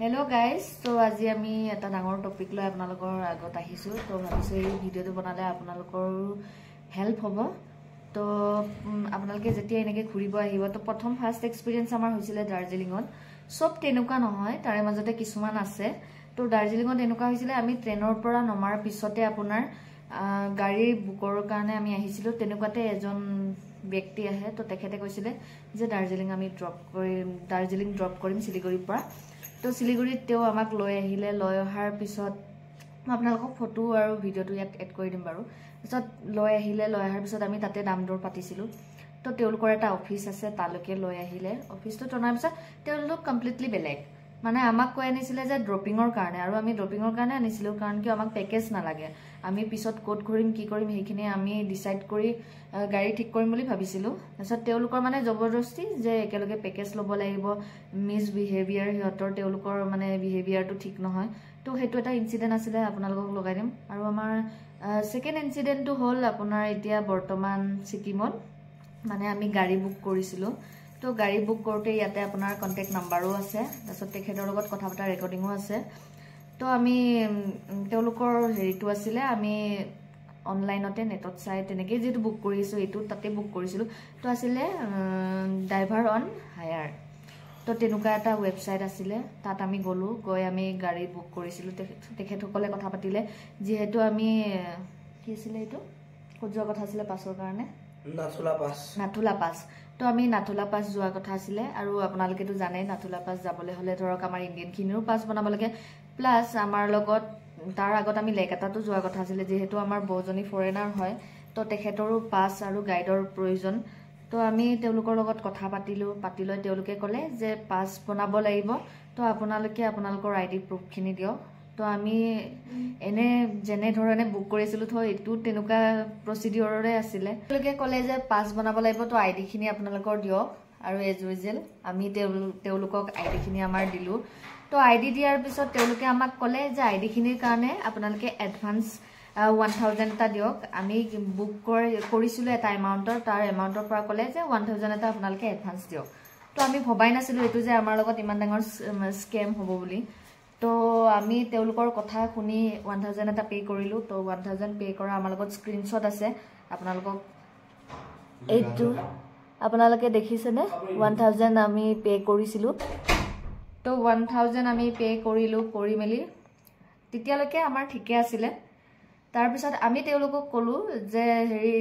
Hello' guys, ত' আজি আমি এটা ডাঙৰ টপিক লৈ আপোনালোকৰ আগত আহিছোঁ। ত' ভাবিছোঁ এই ভিডিঅ'টো বনালে আপোনালোকৰো হেল্প হ'ব। ত' আপোনালোকে যেতিয়া এনেকৈ ঘূৰিব আহিব, ত' প্ৰথম ফাৰ্ষ্ট এক্সপিৰিয়েঞ্চ আমাৰ হৈছিলে দাৰ্জিলিঙত। চব তেনেকুৱা নহয়, তাৰে মাজতে কিছুমান আছে। ত' দাৰ্জিলিঙত এনেকুৱা হৈছিলে, আমি ট্ৰেইনৰ পৰা নমাৰ পিছতে আপোনাৰ গাড়ী বুকৰ কাৰণে আমি আহিছিলোঁ। তেনেকুৱাতে এজন ব্যক্তি আহে। ত' তেখেতে কৈছিলে যে দাৰ্জিলিং আমি ড্ৰপ কৰিম, দাৰ্জিলিং ড্ৰপ কৰিম শিলিগুৰিৰ পৰা। তো শিলিগুৰিত তেওঁ আমাক লৈ আহিলে। লৈ অহাৰ পিছত মই আপোনালোকক ফটো আৰু ভিডিঅ'টো ইয়াত এড কৰি দিম বাৰু। পিছত লৈ আহিলে, লৈ অহাৰ পিছত আমি তাতে দাম দৰ পাতিছিলোঁ। তো তেওঁলোকৰ এটা অফিচ আছে, তালৈকে লৈ আহিলে। অফিচটোত অনাৰ পিছত তেওঁলোক কমপ্লিটলি বেলেগ, মানে আমাক কৈ আনিছিলে যে ড্ৰপিঙৰ কাৰণে, আৰু আমি ড্ৰপিঙৰ কাৰণে আনিছিলোঁ, কাৰণ কিয় আমাক পেকেজ নালাগে, আমি পিছত ক'ত ঘূৰিম কি কৰিম সেইখিনি আমি ডিচাইড কৰি গাড়ী ঠিক কৰিম বুলি ভাবিছিলোঁ। তাৰপিছত তেওঁলোকৰ মানে জবৰদস্তি যে একেলগে পেকেজ ল'ব লাগিব, মিছ বিহেভিয়াৰ সিহঁতৰ, তেওঁলোকৰ মানে বিহেভিয়াৰটো ঠিক নহয়। তো সেইটো এটা ইনচিডেণ্ট আছিলে, আপোনালোকক লগাই দিম। আৰু আমাৰ ছেকেণ্ড ইনচিডেণ্টটো হ'ল আপোনাৰ এতিয়া বৰ্তমান ছিকিমত মানে আমি গাড়ী বুক কৰিছিলোঁ। তো গাড়ী বুক কৰোঁতে ইয়াতে আপোনাৰ কণ্টেক্ট নাম্বাৰো আছে, তাৰপিছত তেখেতৰ লগত কথা পতা ৰেকৰ্ডিঙো আছে। তো আমি তেওঁলোকৰ হেৰিটো আছিলে, আমি অনলাইনতে নেটত চাই তেনেকেই যিহেতু বুক কৰিছোঁ, এইটো তাতে বুক কৰিছিলোঁ। তো আছিলে ড্ৰাইভাৰ অন হায়াৰ, তো তেনেকুৱা এটা ৱেবছাইট আছিলে, তাত আমি গ'লোঁ, গৈ আমি গাড়ী বুক কৰিছিলোঁ। তেখেতসকলে কথা পাতিলে, যিহেতু আমি কি আছিলে এইটো ক'ত যোৱা কথা আছিলে পাছৰ কাৰণে, নাথুলা পাছ, নাথুলা পাছ। তো আমি নাথুলা পাছ যোৱা কথা আছিলে। আৰু আপোনালোকেতো জানে নাথুলা পাছ যাবলৈ হ'লে ধৰক আমাৰ ইণ্ডিয়ানখিনিৰো পাছ বনাব লাগে, প্লাছ আমাৰ লগত তাৰ আগত আমি লেক এটাতো যোৱা কথা আছিলে, যিহেতু আমাৰ বৌজনী ফৰেনাৰ হয়, তো তেখেতৰো পাছ আৰু গাইডৰ প্ৰয়োজন। তো আমি তেওঁলোকৰ লগত কথা পাতিলোঁ, পাতি লৈ তেওঁলোকে ক'লে যে পাছ বনাব লাগিব, তো আপোনালোকে আপোনালোকৰ আই ডি প্ৰুফখিনি দিয়ক। তো আমি এনে যেনেধৰণে বুক কৰিছিলোঁ, তো এইটো তেনেকুৱা প্ৰচিডিঅ'ৰৰে আছিলে। তেওঁলোকে ক'লে যে পাছ বনাব লাগিব, তো আই ডিখিনি আপোনালোকৰ দিয়ক। আৰু এজ ইউজুৱেল আমি তেওঁলোকক আই ডিখিনি আমাৰ দিলোঁ। তো আই ডি দিয়াৰ পিছত তেওঁলোকে আমাক ক'লে যে আই ডিখিনিৰ কাৰণে আপোনালোকে এডভান্স 1000 এটা দিয়ক। আমি বুক কৰিছিলোঁ এটা এমাউণ্টৰ, তাৰ এমাউণ্টৰ পৰা ক'লে যে 1000 এটা আপোনালোকে এডভান্স দিয়ক। তো আমি ভবাই নাছিলোঁ এইটো যে আমাৰ লগত ইমান ডাঙৰ স্কেম হ'ব বুলি। তো আমি তেওঁলোকৰ কথা শুনি 1000 এটা পে' কৰিলোঁ। তো 1000 পে' কৰা আমাৰ লগত স্ক্ৰীনশ্বট আছে, আপোনালোকক এইটো আপোনালোকে দেখিছেনে? 1000 আমি পে' কৰিছিলোঁ। তো 1000 আমি পে' কৰিলোঁ, কৰি মেলি তেতিয়ালৈকে আমাৰ ঠিকে আছিলে। তাৰপিছত আমি তেওঁলোকক ক'লোঁ যে হেৰি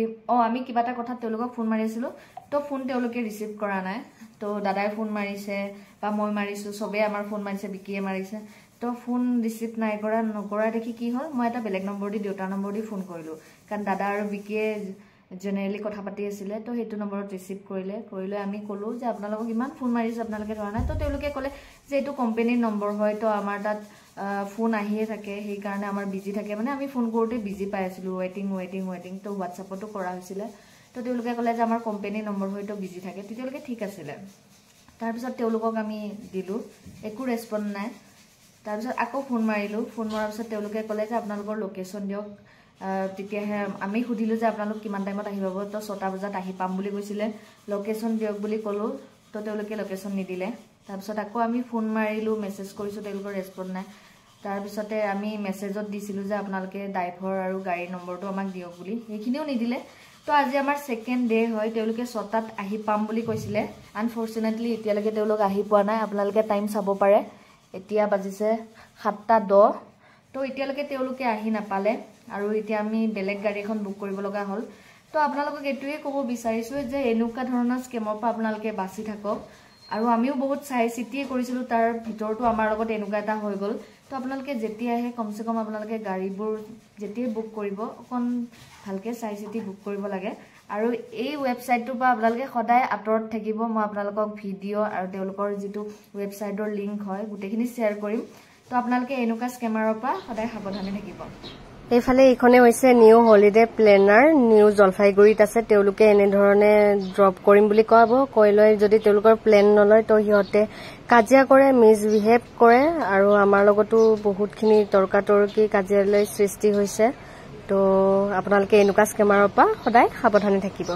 আমি কিবা এটা কথাত তেওঁলোকক ফোন মাৰিছিলোঁ, তো ফোন তেওঁলোকে ৰিচিভ কৰা নাই। তো দাদাই ফোন মাৰিছে বা মই মাৰিছোঁ, চবেই আমাৰ ফোন মাৰিছে, বিকিয়ে মাৰিছে, তো ফোন ৰিচিভ নাই কৰা। নকৰা দেখি কি হ'ল, মই এটা বেলেগ নম্বৰ দি, দেউতাৰ নম্বৰ দি ফোন কৰিলোঁ, কাৰণ দাদা আৰু বিকিয়ে জেনেৰেলি কথা পাতি আছিলে। তো সেইটো নম্বৰত ৰিচিভ কৰিলে, কৰি লৈ আমি ক'লোঁ যে আপোনালোকক ইমান ফোন মাৰিছোঁ, আপোনালোকে ধৰা নাই। তো তেওঁলোকে ক'লে যে এইটো কোম্পেনীৰ নম্বৰ হয়, তো আমাৰ তাত ফোন আহিয়ে থাকে, সেইকাৰণে আমাৰ বিজি থাকে, মানে আমি ফোন কৰোঁতে বিজি পাই আছিলোঁ, ৱেইটিং ৱেইটিং ৱেইটিং। তো হোৱাটছআপতো কৰা হৈছিলে। তো তেওঁলোকে ক'লে যে আমাৰ কোম্পেনীৰ নম্বৰ হয়, তো বিজি থাকে। তেতিয়ালৈকে ঠিক আছিলে। তাৰপিছত তেওঁলোকক আমি দিলোঁ, একো ৰেচপণ্ড নাই। তাৰপিছত আকৌ ফোন মাৰিলোঁ, ফোন মৰাৰ পিছত তেওঁলোকে ক'লে যে আপোনালোকৰ লোকেশ্যন দিয়ক। তেতিয়াহে আমি সুধিলোঁ যে আপোনালোক কিমান টাইমত আহি পাব, তো 6টা বজাত আহি পাম বুলি কৈছিলে। লোকেশ্যন দিয়ক বুলি ক'লোঁ, তো তেওঁলোকে লোকেশ্যন নিদিলে। তাৰপিছত আকৌ আমি ফোন মাৰিলোঁ, মেছেজ কৰিছোঁ, তেওঁলোকৰ ৰেচপণ্ড নাই। তাৰপিছতে আমি মেছেজত দিছিলোঁ যে আপোনালোকে ড্ৰাইভাৰ আৰু গাড়ীৰ নম্বৰটো আমাক দিয়ক বুলি, সেইখিনিও নিদিলে। তো আজি আমাৰ ছেকেণ্ড ডে হয়, তেওঁলোকে 6টাত আহি পাম বুলি কৈছিলে। আনফৰ্চুনেটলি এতিয়ালৈকে তেওঁলোক আহি পোৱা নাই। আপোনালোকে টাইম চাব পাৰে, এতিয়া বাজিছে 7:10। তো এতিয়ালৈকে তেওঁলোকে আহি নাপালে আৰু এতিয়া আমি বেলেগ গাড়ী এখন বুক কৰিব লগা হ'ল। তো আপোনালোকক এইটোৱে ক'ব বিচাৰিছোঁ যে এনেকুৱা ধৰণৰ স্কেমৰ পৰা আপোনালোকে বাচি থাকক। আৰু আমিও বহুত চাই চিতিয়ে কৰিছিলোঁ, তাৰ ভিতৰতো আমাৰ লগত এনেকুৱা এটা হৈ গ'ল। তো আপোনালোকে যেতিয়া আহে, কমচে কম আপোনালোকে গাড়ীবোৰ যেতিয়াই বুক কৰিব অকণ ভালকৈ চাই চিতি বুক কৰিব লাগে। আৰু এই ৱেবছাইটটোৰ পৰা আপোনালোকে সদায় আঁতৰত থাকিব। মই আপোনালোকক ভিডিঅ' আৰু তেওঁলোকৰ যিটো ৱেবছাইটৰ লিংক হয় গোটেইখিনি শ্বেয়াৰ কৰিম। তো আপোনালোকে এনেকুৱা স্কেমাৰৰ পৰা সদায় সাৱধানে থাকিব। এইফালে এইখনে হৈছে নিউ হলিডে প্লেনাৰ, নিউ জলপাইগুৰিত আছে। তেওঁলোকে এনেধৰণে ড্ৰপ কৰিম বুলি কোৱাব, কৈ লৈ যদি তেওঁলোকৰ প্লেন নলয় তো সিহঁতে কাজিয়া কৰে, মিছবিহেভ কৰে, আৰু আমাৰ লগতো বহুতখিনি তৰ্কাতৰ্কি কাজিয়ালৈ সৃষ্টি হৈছে। তো আপোনালোকে এনেকুৱা স্কেমাৰৰ পৰা সদায় সাৱধানে থাকিব।